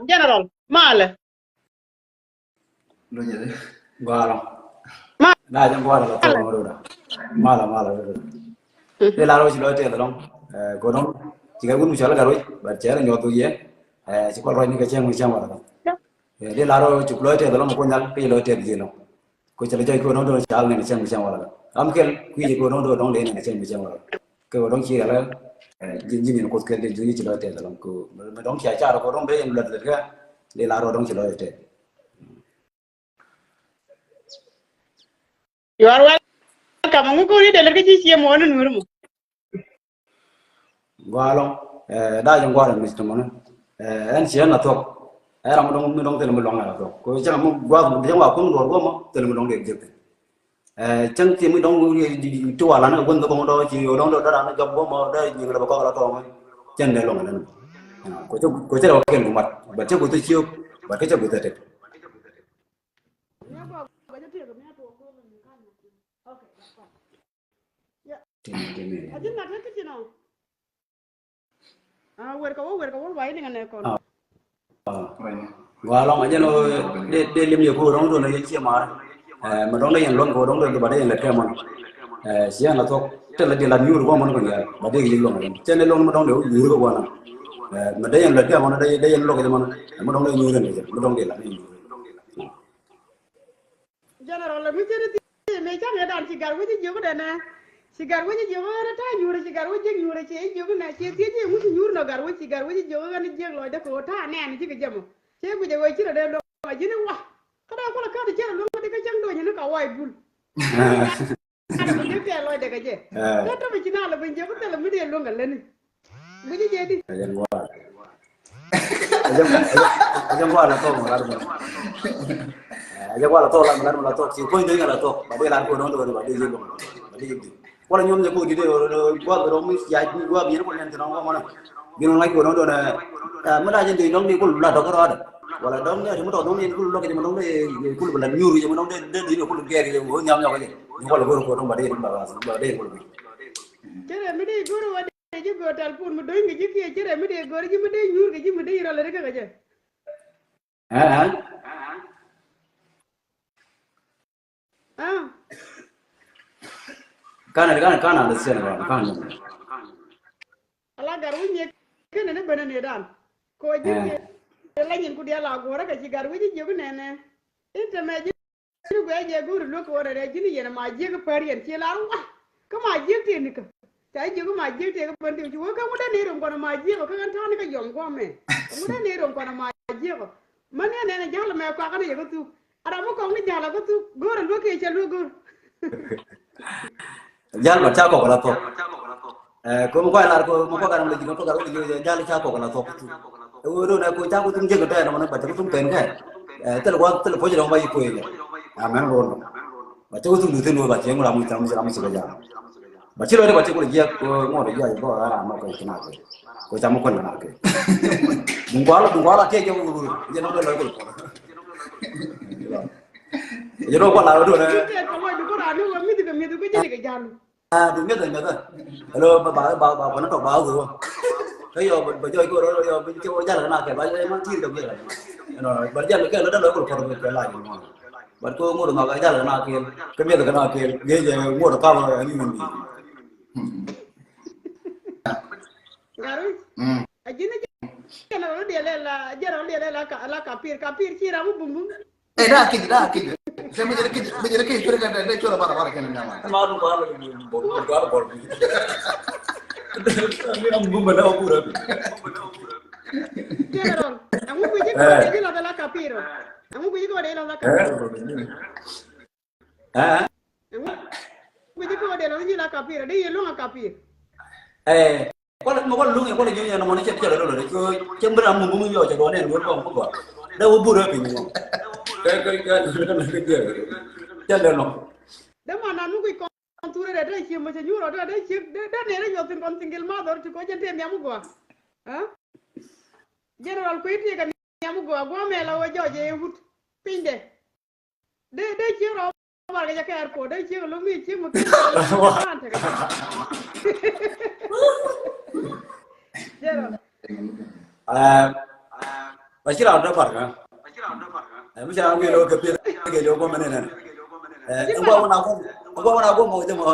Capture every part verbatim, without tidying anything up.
General, malɛ. Lo nyɛ di. Guarɔ. Ma. Na jɛ guarɔ la tɔrɔ ŋɔrɔ da. Malɛ, malɛ. Di la rɔ ci lɔ tɛth lɔŋ. Ɛ, ko dɔŋ. Ci kɛ wun mi cɔl Gatwec, but cɛ rɔ nyɔth wi̱i̱ yɛ. Ɛ, ci kɔl rɔ ni kɛ cɛŋ mi cɛŋ wala. Ɛ, di la rɔ ci lɔ tɛth lɔŋ ko nyal, ki lɔ tɛth ji̱ lɔŋ. Ko cɛ lɛ jɔc ko dɔŋ dɔŋ cal ni cɛŋ mi cɛŋ wala. Ram kɛl, kui̱ ko dɔŋ dɔŋ dɔŋ dee ni cɛŋ mi cɛŋ wala. Kɛ ɣöö dɔ̱ŋ ci rɛlɛ, ɛ, ji̱n, ji̱n in Kuoth kɛl di juny ci lɔc tɛth ɛlɔ̱ŋ. Kɛ ɣöö mi dɔ̱ŋ cia car kɛ ɣöö dɔ̱ŋ dee yɛn luɛth lät kɛ, di lar ɣöö dɔ̱ŋ ci lɔc tɛth. You are welcome. Ŋu kuri dee lät kä ji̱ cie muɔ̱ɔ̱n in ŋuri mu. Gualɔŋ, ɛ, daa jɛ gualɔŋ mi ci tɔmɔni. Ɛ, ɛn ci ɛn la thuɔk. Ɛ, ram mi dɔ̱ŋ, mi dɔ̱ŋ thil mi luɔ̱ŋ ɛ la thuɔk. Kɛ ɣöö cäŋ mi guath, cäŋ wa kuŋ duɔr guɔmɔ, thil mi dɔ̱ŋ dee jek thi̱n. Ɛ, cäŋ ti mi dɔ̱ŋ ti wa lan kɛ gua̱n kɛ bɔŋ dɔ̱ ci yo̱o̱ dɔ̱ŋ dɔ̱ dɔ̱ ran jɔk guɔ̱mɔ dɔ̱ nyiŋ lɛ bɛ kɔk la tɔ̱ɔ̱ŋ. Cäŋ dee luɔ̱ŋ lɛn. Ko cä, ko cä rɛ wa kɛl ku mat. Bɛ cä guth ciök. Bɛ kä cä guth tek. Tin, tin, tin. Ah, wer kɛ wä, wer kɛ wä, wa ini ŋa nɛ kɔn. Ah. Ah. Gualɔŋ a jɛn ɔ, dee, dee lim yɛ ko rɔŋ dɔn a yɛ cie mar. Ɛ, mɛ dɔŋ dee yɛn luɔn ko dɔŋ dee ba dee yɛn lɛ kɛ mɔn. Ɛ, cie na thok, te la di la nyuur ko mɔn ko yɛ, ba dee yɛn luɔn. Cɛ ne luɔn mɛ dɔŋ dee nyuur ko wana. Ɛ, mɛ dee yɛn lɛ kɛ mɔn, dee, dee yɛn luɔk jɛ mɔn. Ɛ, mɛ dɔŋ dee nyuur ko, mɛ dɔŋ dee la nyuur. General, mi cɛ di ti mi cak ŋɛ dan ci gar wec jiök dɛ nɛ. Ci gar wec jiök ɣän ta̱a̱ nyuur, ci gar wec jiök nyuur, ci jiök nɛ, ci thiec jiök ŋu ci nyuur nɔ gar wec, ci gar wec jiök ɣän jiök lɔcdɛ kɛ ɣöö ta̱a̱ nɛɛn ji̱ kɛ jɛm ɔ. Ci guic ɛ ɣöö ci rɔ dee luɔ̱ŋ a ji̱n i̱ wa. Kä dee kuɔlɛ ka̱th cɛ rɔ luɔ̱ŋ di kä cäŋ do̱nyɛ ni ka wac bul. Ji̱ kɛ lɔcdɛ kɛ jɛ. Kä tɔmɛ ci na lɔ ben jiök thilɛ mi dee luɔ̱ŋ kɛ lätni. Guic jɛ di. Ɛ jɛn gua̱a̱r. Ɛ jɛn, ɛ jɛn, ɛ jɛn gua̱a̱r la thok ma lar ma. Ɛ jɛn gua̱a̱r la thok la ma lar ma la thok. Ci kuɔ̱ny dee ŋɛ la thok. Ba dee lar ko no̱o̱ŋ dee ba dee jɛ luɔ̱ŋ. Ba dee jɛ di. Kuɔlɛ nyuɔ̱m jɛ ko di dee gua̱a̱r dee dɔ̱ŋ mi yac mi gua̱a̱r bi yɛn ko nɛn ti nɔŋ gua̱a̱r mɔnɛ. Bi nɔŋ ŋa̱c ko no̱o̱ŋ dee nɛ. Ɛ mi da̱a̱ jɛn dee dɔ̱ŋ dee kul la dɔ̱k rɔɔdɛ. Wala dɔ̱ŋ dee ti mi tɔ̱ dɔ̱ŋ dee kul lɔk jɛ mi dɔ̱ŋ dee kul bi la nyuur jɛ mi dɔ̱ŋ dee dee dee kul gɛɛr jɛ wä nhiam nyɔk jɛ. Ni kuɔlɛ go̱o̱r ko dɔ̱ŋ ba dee ba dee kul bi. Cɛ rɛ mi dee go̱o̱r wä dee ji̱ go̱o̱r tɛlpon mi do̱ny kɛ ji̱ kiɛ cɛ rɛ mi dee go̱o̱r ji̱ mi dee nyuur kɛ ji̱ mi dee rɔ lɛ ri kä kɛ jɛ. Ɛ ɛ. Ah. Kana kana kana lɛ siɛn ba kana. Ala gar wi̱c nyɛ kɛnɛ ni bänä ni dan. Ko ji̱ kiɛ la nyin ku diaal a guɔ̱rä kɛ ci gar wi̱c jiök nɛnɛ. Inte mɛ ji̱ Ji̱n guɛc jɛ go̱o̱ri luäk kɛ wä rɛrɛ ji̱n yɛn ma jiäk pär yɛn ci lar wa. Kä ma jiäk tëë nikä. Ca ji̱ jiök ma jiäk tëë kä bän tëë ci wä kä ŋut dee ni rom kɔn ma jiäk kä ɣän ta̱a̱ ni kä yɔm guɔ̱mɛ. Ŋut dee ni rom kɔn ma jiäk. Män yɛn nɛn ja̱l mɛ kuakä ni yɛ kä thuk. A ram mi kɔk ni ja̱l a kä thuk go̱o̱r a luäk kɛ cɛ luäk go̱o̱r. Ja̱l ma ca kɔk la thok. Ɛ, ko mi kuay lar ko mi kuay lar mi ji̱ ko lar ko ji̱ ja̱l ca kɔk la thok. Ɛ, wo do na ko ca ko tum jek tɛ na man ba ca ko tum pen kɛ. Ɛ, thil wa thil po ji̱ dɔŋ ba yi ko yi. Amen ro no. Ba ca ko tum du thin wo ba ca ŋura mu ca mu ca mu ca ja̱l. Ba ci lo de ba ca ko ji̱ ko ŋo de ji̱ ko ara no ko kina ko. Ko ca mu ko na ke. Mun ko ala mun ko ala ke ke wo. Ye no de lo ko. Ye no ko la do na. Ki te ko lo du ko ra ni wo mi de mi de ko ji̱ de ja̱l. Ah, di miɛth, miɛth. Hello, ba, ba, ba, ba, ba, na tɔk ba, ba. Kɛ yɔ, ba, ba jɔ, ko, yɔ, ba, jɔ, jal, na, kɛ, ba, jɔ, ma, tir, kɛ, ba, no, ba, jal, kɛ, la, da, la, ko, ko, ko, la, jɔ, ma. Ba, ko, ŋot, ma, ka, jal, na, kɛ, kɛ, miɛth, kɛ, na, kɛ, kɛ, jɛ, ŋot, ka, ba, ni, ni. Garu. Mm. A ji̱n, jɛ, na, ro, di, la, la, jɛ, ro, di, la, la, ka, la, ka, pir, ka, pir, ci, ra, mu, bum, bum. Eh, da kid, da kid. Sɛ mi jɛ kid, mi jɛ kid, kid, kid, kid, kid, bara, bara, kid, nama. Ma du bara, bara, bara. Ni am gumba na bura. General, ɛŋu guic i̱ kɛ wä dee ji̱ lɔth ala kapiro? Ɛŋu guic i̱ kɛ wä dee ji̱ lɔth ala kapiro? Eh? Ɛŋu guic i̱ kɛ wä dee lɔth ji̱ la kapiro? Dee yɛ luŋ a kapir. Eh. Kualɛ, mɛ kualɛ luŋ yɛ, kualɛ nyuŋ yɛ nɔmɔ ni cɛ, cɛ lɛ lolɛ cɛ, cɛ mi ram mi bum yɔ cɛ duɔn ɛn wur kɔŋ mi gɔaa. Dee wä burɛ piny mɔ. Kɛ, kɛ, kɛ, kɛ, kɛ, kɛ, cɛ lɛ nɔ. Dee ma nan mi kui̱ kɔn thurɛ dee, dee ciek mɛ cɛ nyuur rɔ dee, dee ciek dee, dee nɛy rɛ nyuɔth thi̱n kɔn single mother ti kɔ jɛn tëë nhiam mi gɔaa. Ɛ? General kui̱ ti kɛ nhiam mi gɔaa, guamɛ la wä jɔɔc ɛ wut piny dɛ. Dee, dee ciek rɔ bar kɛ jɛ kɛ airport, dee ciek lo̱k mi ciek mi kɛ. Jɛ rɔ. Ɛ, Ba ci ram dä parkä. Ɛ mi ca wi̱i̱ lo̱ kɛ pi̱eth kɛ li̱w guɔ̱mɛ ni nɛn. Ɛ ŋuak wä na guɔ̱m ŋuak wä na guɔ̱m mɔ jɛ mɔ.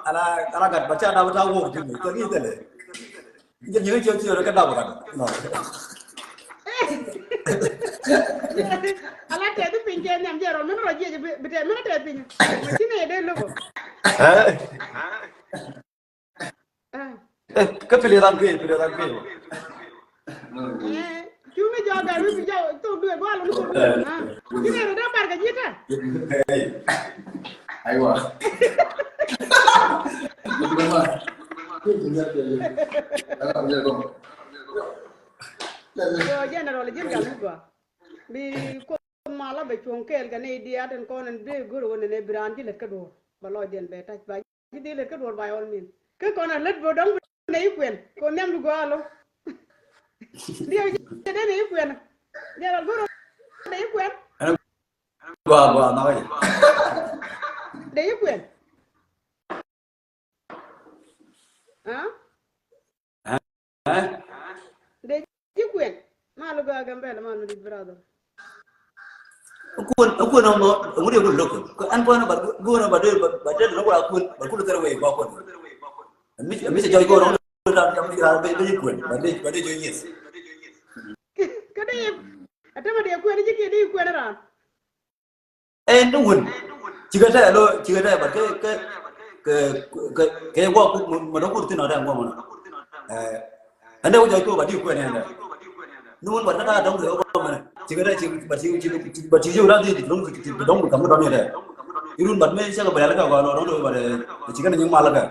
Ala ala gat ba ca na ba ca wä ti mi kɛ ni tɛlɛ. Jɛ ni cɛ ti rɛ kɛ dap gat. Ala tɛth piny kɛ nhiam jɛ rɔ min rɔ jiɛ bi tɛth min tɛth piny. Mɛ ci nɛ dee lobo. Kä pili ran kui̱ pili ran kui̱. Cumi jɔ gat mi bi jɔ thok duel bal ni thok duel. Ci ne ro da bar ka jita. Aywa. Yo general jin gat mi gua. Bi ko ma la bɛ cuɔ̱ŋ kɛɛl kɛ ni diaat in kɔn in dee go̱r wä ni ne bi raan ci lät kä duɔ̱ɔ̱r ba lɔcdiɛn bɛ tac ba ci dee lät kä duɔ̱ɔ̱r by all means. Kä kɔn a lät bä dɔ̱ŋ bi nɛ yi kuɛn kɛ nhiam di gɔaa lo. Diɛ ci dee nɛ yi kuɛn. Diɛ la go̱r nɛ yi kuɛn. Gɔaa gɔaa nhɔk yi. Dee yi kuɛn. Dee ji̱ kuɛn. Mal gɔaa Gambɛl mal mi dit brother. Kuɛn kuɛn ɔmɔ ŋut yɛ kuɛn lo̱k kuɛn. Ɛn kuɛn ba guɔn ba dee ba dee lo̱k wa kuɛn ba kul thɛr wei ba kuɛn. Ɛn mi ɛn mi cɛ jɔc go̱r ɔmɔ da jam di ra bɛ bɛ ji̱ kuɛn ba dee ba dee jɔc yes. Kä dee yɛ ɛtɛmɛ dee kuɛn ji̱ kiɛ dee kuɛn ran. Ɛn ni wun cikɛ tɛk alo cikɛ tɛk bat kɛ kɛ kɛ kɛ guak mɛ dɔk kur thin ɔtɛ guak mɛ. Ɛn dɛ wun jɔc kɛ bat di kuɛn ɛn dɛ. Ni wun bat kɛ ta dɔŋ kɛ guak mɛ cikɛ tɛk bat ci bat ci jiw la di dɔŋ dɔŋ kam dɔŋ yɛ dɛ. Irun bat mɛ cɛ kɛ bɛl kɛ guak lɔ dɔŋ dɔŋ bat cikɛ ni nyiŋ mal kɛ.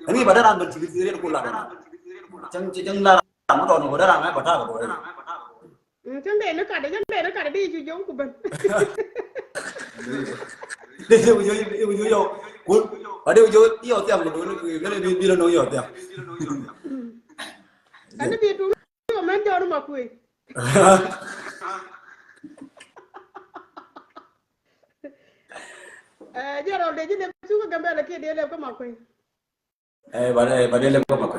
Ɛn ni bat dɛ ran bat cikɛ riet kula dɔŋ. Cɛŋ cɛŋ la ram dɔŋ bat dɛ ran mɛ bat ta kɛ dɔŋ. Cäŋ dee ni kat, cäŋ dee ni kat di ci jɔw ku ben. Dee ci jɔw, ci jɔw yɔ. Kun, ba dee ci jɔw yɔ thiam ku dee ni bi bi no yɔ thiam. Ani bi tu ni mɛn jɔw ni ma kuy. Jɛ rɔl dee ci lep cu kä Gambɛl kiɛ dee lep kä ma kuy. Ɛ ba dee ba dee lɛ kɔ ma kɔ.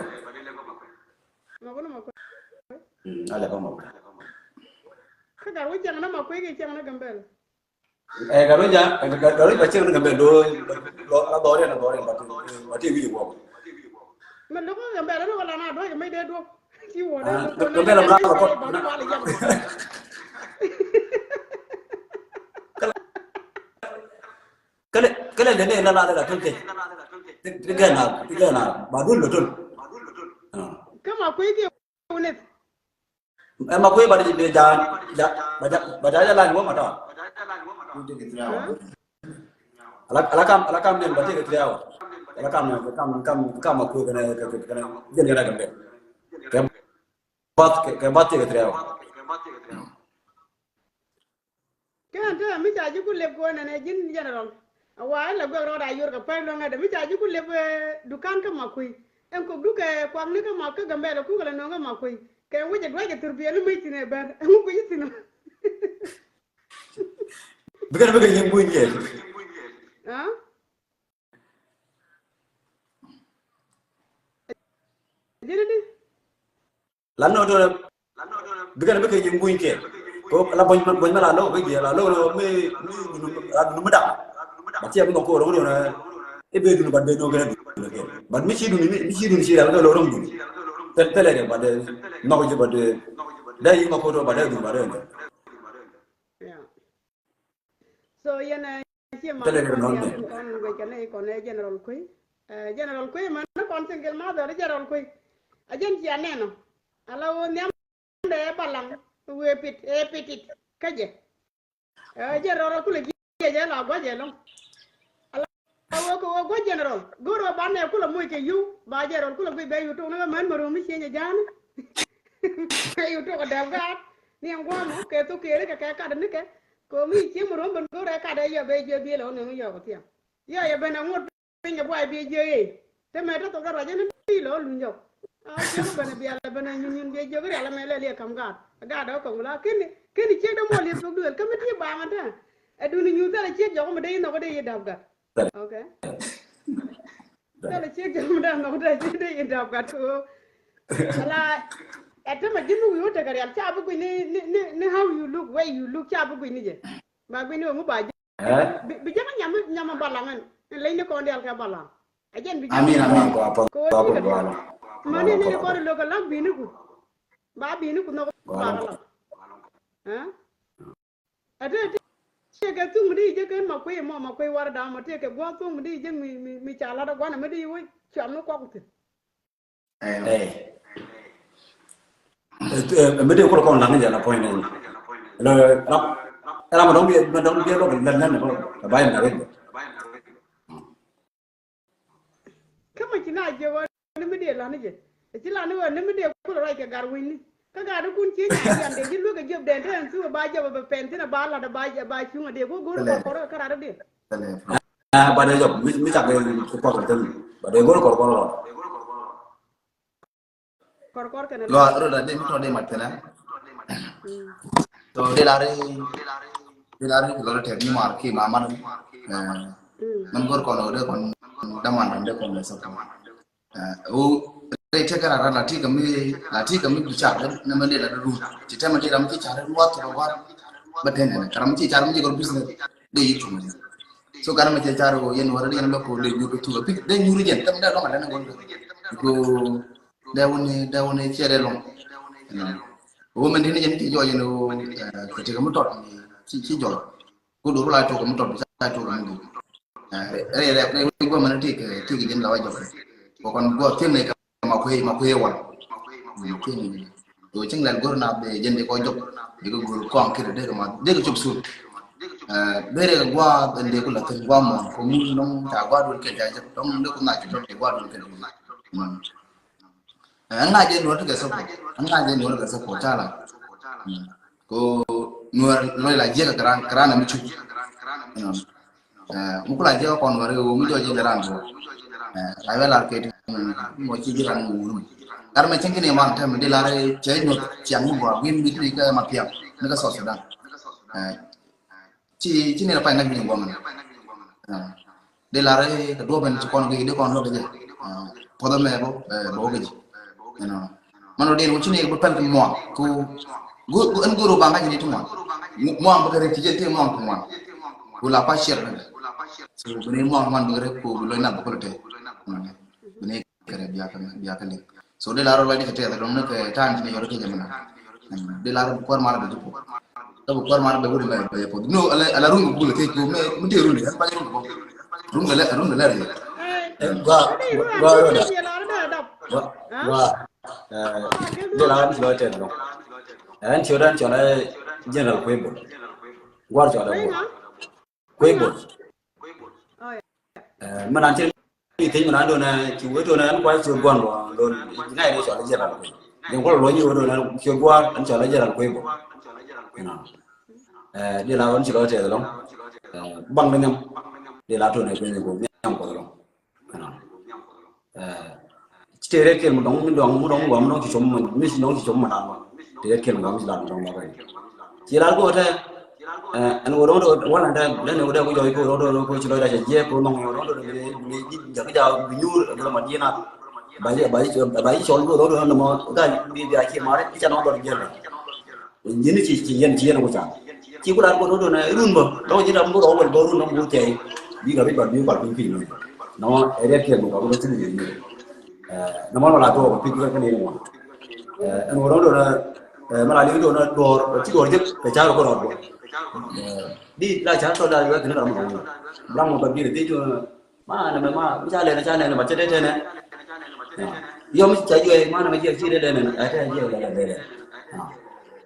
Ma kɔ ma kɔ. Mm, a lɛ kɔ ma kɔ. Kä gar wä cɛŋ na ma kɔ ki cɛŋ na Gambɛl. Ɛ gar wä ja gar wä ba cɛŋ na Gambɛl do do a dɔre na dɔre ba ti ba ti wi wɔ. Ma lɛ kɔ Gambɛl na wala na do ma dee do. Ci wɔ dee. Gambɛl ma kɔ. Kɛlɛ kɛlɛ lɛ ne la la la tun te. Ti gɛ na ti gɛ na ba dul lo tun. Kä ma kui̱ ki wunith. Ɛ ma kui̱ ba di ja ja ba ja ba ja ja la ni wä ma ta. Ala ala kam ala kam ne ba ti kɛ three hour. Ala kam ne kam kam kam ma kui̱ kɛ ne kɛ kɛ ne jɛn kɛ ne kɛ bɛ. Kɛ ba kɛ ba ti kɛ three hour. Kɛn te mi ca ji̱ ku lep kɛ wä nɛnɛ ji̱n general. A wa in la guɛk rɔɔd a yor kɛ pɛn luäŋ ɛdɛ mi ca ji̱ ku lep dukan kä ma kui̱. Ɛn kok dukɛ kuakni kä ma kä Gambɛl kukɛ la nöŋ kä ma kui̱. Kɛ wi̱c ɛ duac ɛ thur biɛl mi mec thin ɛ bɛr ɛŋu kui̱ thin ɔ. Bikɛn bikɛ nyiŋ buny yɛ. Ji̱n di. Lan nɔ tɔrɛ bikɛn bikɛ ji̱ ŋuny kɛ. Ko la bony bony la lo bɛ jiɛ la lo lo mi mi la dunu mi dak. Ba tiɛ mi ko ro ro na. E be dunu ba de no gɛ dunu kɛ. Ba mi ci dunu mi ci dunu ci la lo ro dunu. Pel pele kɛ ba de no ji ba de. Da yi ma ko do ba de dunu ba de. So yɛn ɛ cie ma kɔn diaal tin kɔn guec kɛ ni kɔn ɛ General Kuei. General Kuei mɛ ni kɔn single mother General Kuei. A jɛn cia nɛn ɔ ala wä nhiam dɛ ɛ balaŋ wee pit ɛ pitit kä jɛ. General kulɛ jiɛc ɛ la guac ɛlɔŋ. Ala wä kɛ wä gua̱c General go̱r wä banɛ kulɛ moc kɛ yio̱w ba General kulɛ guic bɛ yio̱w tok ni kɛ män mɛ rom mi cieny ɛ ja̱a̱n. Bɛ yio̱w tok ɛ dɛp gaat ni ɛn gua̱a̱mɔ kɛ thok kɛɛri kɛ kɛ kat ni kɛ kɛ mi cieny mɛ rom ben go̱r ɛ kat ɛ yɔ bɛ jiɛ biël ɛ wä ni mi yɔk ɛ thiam. Yɔ yɛ ben ɛ ŋot piny kɛ buay biɛ jiɛ ëë te mɛ te thok dɛ ruac ɛn ti lɔ luny yɔk. A ciek ben ɛ bial ɛ ben ɛ nyun nyun biɛ jiɛ kɛ rial ɛmɛ lɛ liɛ kam gaat ɛ gaat ɛ wä kɔŋ la keni keni ciek dɛ mɔ liep thok duël kä mi ti baaŋ ɛ te. Ɛ duni nyuth thilɛ ciek jɔk mi dee yi nhɔk dee yi dap gat. Okay. Thilɛ ciek jɔk mi dee nhɔk dee yi dee yi dap gat ko. Ala Ɛ te ma ji̱n mi wi̱i̱ wä tekɛ rial ca bi gui̱c ni, ni, ni, ni how you look, way you look, ca bi gui̱c ni jɛ. Ba gui̱c ni wä ŋu ba ji̱. Bi, bi jɛ ma nyam, nyam a balaŋ ɛn. Ɛn leny ni kɔn dial kɛ balaŋ. Ɛ jɛn bi jɛ. Amin, amin. Kɔ, kɔ, kɔ, kɔ, kɔ. Ma ni, ni kɔn lo̱k kɛ laŋ bi ni ku. Ba bi ni ku nhɔk ba kɛ laŋ. Ɛ? Ɛ te, te, tekɛ thuŋ mi di jɛ ken ma kui̱ mɔ, ma kui̱ war da̱a̱m mɔ, tekɛ gua̱a̱th thuŋ mi di jɛ mi, mi, mi ca lat a gua̱n mi di wä cuam ni kuak thi̱n. Ɛ. Ɛ, mi dee kulɛ kɔn laŋ jɛ la point ni. Lɛ ram, ram dɔŋ bi, dɔŋ bi lɔk lɛ nɛn bä ba in na rɛn. Kä ma ci na jɛ wä ni mi dee la̱n jɛ. Ci la̱n wä ni mi dee kulɛ ruac kɛ gar wi̱ni. Kä gar di kun ci nya yan dee ji̱ luäk kɛ jiöp dee te ɛn thuk ba jɛ bɛ pɛn thin a ba lat a ba, ba cuŋ a dee ku go̱r kɔr kɔr kä rat a dee. Ah, ba dee jɔk, mi, mi cak dee ku kɔr kɔr thin. Ba dee go̱r kɔr kɔr rɔ. Kɔr kɔr kɛn lɔ rɔ da dee mi tɔ dee mat kɛn. Mm. So dee la ri, dee la ri kɛ lɔ ri tɛk ni mar ki ma man. Eh, mm. Man go̱r kɔn wä dee kɔn daman dee kɔn lɛ sɔk. Eh, o, dee tɛk kɛ ra ra la ti kɛ mi, la ti kɛ mi bi cak dee, ni man dee la dee rum. Ti tɛmɛ dee la mi ti cak dee ruat tɔrɔ war. Ba tɛn ni kɛ ra mi ti cak mi ti kɔr business. Dee yi tum. So kɛ ra mi ti cak o yɛn wä dee yɛn lɔ ko dee nyur ko tu. Dee nyur jɛn tɛmɛ dee lɔ ma dee ni wä. Ko dee wä ni, dee wä ni cɛ dee lɔŋ. Wä mɛn ti ni jɛn ti jɔɔc ni wä, eh, kɛ ti kɛ mi tɔt ci, ci jɔɔc. Ku dur la tok kɛ mi tɔt, ca tok kɛ mi dur. Eh, rɛ, rɛ, rɛ, rɛ, guamɛ ni ti kɛ, ti kɛ jɛn la wa jɔɔc. Kɛ kɔn guɔ thi̱n ni kɛ ma kuɛ, ma kuɛ wal. Mm, thi̱n ni. Kɛ cieŋ lɛl go̱r na bɛ jɛn di kɔ jɔɔc. Di kɛ go̱r kɔn kiri di kɛ ma, di kɛ cop sun. Eh, bɛ rɛ kɛ guɔ, bɛ di kɛ la thi̱n guɔ mɔ, kɛ mu nɔŋ, ca guɔ dul kɛ ja jɛ, dɔŋ di kɛ na ci dɔŋ di guɔ dul kɛ. Mm. Eh, ɛn ŋa̱c jɛ nuɔr ti kɛ support. Ɛn ŋa̱c jɛ nuɔr ti kɛ support, ca la. Mm. Ko nuɔr lɔc la jiɛk kɛ ran, kɛ ran mi cuc. You know. Eh, mi kula jiɛk kɔn nuɔr iwä mi jɔɔc jɛ ran tuɔ. Eh, la wɛ lar kɛ ti, mm, mɔ ci ji̱ ran mi wur mi. Kar mɛ cieŋ kini man tɛm di lar cɛ nyuɔth ciaŋ mi gɔaa, win mi ti kɛ ma piam. Mi kɛ South Sudan. Eh, Ci, ci ni la pay ŋa̱c mi ni gua̱n. Ah. Di lar, eh, kɛ duɔ̱p ɛn ci kɔn kɛ, di kɔn luɔt kɛ jɛ. Ah. Puɔth ɛmɛ bä, eh, bä wä kɛ jɛ. You know. Man wä din wä ci ni bä pɛl kɛ muaŋ. Ku, gu, gu, ɛn guru ba ŋa̱c ni ti muaŋ. Mu-, muaŋ bä kɛ rɛ ti jɛ ti muaŋ ti muaŋ. Ku la pa ciɛr kɛ. So, bi ni muaŋ muaŋ bä kɛ rɛ ku bi lɔc na bä kulɛ tɛ. You know. Bi ni kɛ rɛ bia kɛ, bia kɛ liŋ. So di lar rɔ la di kɛ tɛth dɔŋ ni kɛ ta̱a̱n ti ni yɔr kɛ jɛ mi na. Di lar bi kuäär mar bɛ di po. Kä bi kuäär mar bɛ wuri mɛ bɛ po. No, ala, ala run bul kɛ ko mɛ, mi ti run de, pa run ko. Run de lɛ, run de lɛ rɛ. Eh, gua, gua rɔ da. Gua, gua. Eh, di lar ni lɔ tɛth dɔŋ. Eh, ɛn ti yɔr ɛn ti yɔr General Kuibu. Gua ti yɔr Kuibu. Kuibu. Oh, yeah. Eh, mɛ nan cɛ ni thiec mɛ nan dɔn, eh, ci wee dɔn, eh, ɛn kuay ci guan dɔn, dɔn, ŋa̱c ni cɔl General Kuibu. Jɛn kual luɔny wee dɔn, eh, ci guan, ɛn cɔl General Kuibu. You know. Eh, di la ɣän ci lɔ tɛth lɔŋ. Eh, baŋ ni nhiam. Di la tɔn ɛ kui̱ ni ku nhiam kuɔth lɔŋ. You know. Eh, ci tëë rɛt kɛl mi dɔŋ, mi dɔŋ, mi dɔŋ, mi dɔŋ, mi dɔŋ ci com, mi ci dɔŋ ci com mi dɔŋ. Tëë rɛt kɛl mi dɔŋ, mi ci lat mi dɔŋ mi dɔŋ. Ci lat kɔ tɛ, eh, ɛn wä dɔŋ dɔŋ, wä dɔŋ dɔŋ, dɔŋ dɔŋ, dɔŋ dɔŋ, dɔŋ dɔŋ, ci lɔcda cɛ jiɛk kɔ nɔŋ, wä dɔŋ dɔŋ, mi, mi, jak ja, bi nyuur, bi la ma diɛn a. Ba yi, ba yi, ba yi cɔl wä dɔŋ dɔŋ, nɔmɔ, ga, bi, bi a ci mare, i̱ ca nɔŋ dɔŋ jiɛn. Ji̱n ci, ci yɛn, ci yɛn ku ca. Ci ku lat kɔ dɔŋ dɔŋ, run bä, dɔŋ ji̱n ram bä, dɔŋ wä bä, run dɔŋ bä tɛy. Bi ka bi ba, bi ba, bi pi nɔ. Nɔmɔ, ɛ rɛt kɛl bä, ba, ba, ba, Eh, nɔmɔ la tɔɔk pi̱c kɛ kɛn yɛn ŋuan. Eh, ɛn wä rɔ̱dɔ na, eh, mɛ la liŋ dɔn na duɔ̱ɔ̱r, ci duɔ̱ɔ̱r jek kɛ ca̱r kɛ rɔɔd bɔ. Eh, di la ca̱r tɔ da yɔ kɛn ram mɔ. Ram mɔ ba bi di jɔ, ma nɛ mɛ ma, mi ca lɛn, ca lɛn, ba cɛ dee tɛnɛ. Yɔ mi ca jɔ, ma nɛ mɛ jɛ ci dee dee nɛ, a tɛ jɛ dee dee dee.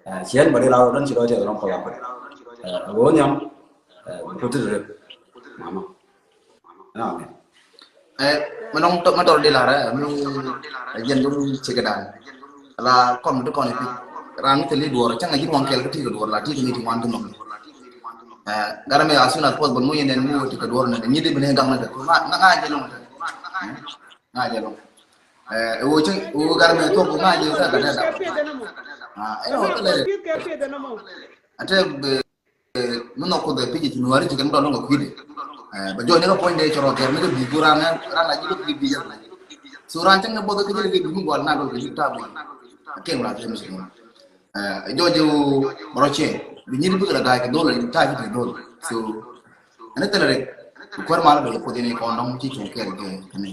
Eh, ciɛn ba di la rɔ dan ci dɔ tɛ rɔm kɔ la. Eh, a wä nyam, eh, ku ti dee. Mama. Amen. Eh, mɛ nɔŋ tɔ, mɛ tɔr di lar, eh, mɛ nɔŋ, eh, jɛn dun cik dan. Ala kɔm di kɔn ipi. Ran kɛ li duɔr, cɛŋ a ji̱ ŋuan kɛl kɛ ti kɛ duɔr, la ti kɛ ni ti ŋuan ti nɔŋ. Eh, garɛ mɛ as soon as possible, mu yɛn ɛn mu ti kɛ duɔr nɛ, ni di bi ni gaŋ nɛ kɛ. Ŋa, ŋa, ŋa jɛ lɔŋ tɛ. Ŋa jɛ lɔŋ. Eh, wo cɛŋ, wo garɛ mɛ tɔ, ŋa jɛ tɛ kɛ dɛ da. Ah, eh, wo kɛ lɛ. Ate, eh, mi nhɔk Kuoth ɛ pi̱c ɛ ci Nuääri ci kɛn dɔl ni kɛ kui̱dɛ. Eh, bɛ jɔɔc ni kɛ puɔ̱nydɛ cɛ rɔ kɛr ni kɛ bi̱i̱ ku ran, ran a ji̱ kɛ bi̱i̱ bi̱i̱ jɛ. So ran cäŋ ni buɔth kä ji̱ lɛ kɛ bi̱i̱ mi gual na dɔl kɛ ji̱ ta̱a̱ gual. Kɛn la jɛ mi si kɛn. Jɔjɛ wä bɔrɔ cɛ bi nyiri bi kɛ la ga̱a̱c kɛ dol, ta̱a̱ bi kɛ dol. So ɛn thilɛ rɛ kuɛr mal bɛ kuoth in kɔn dɔŋ ci cuŋ kɛɛl kɛ kɛ ni.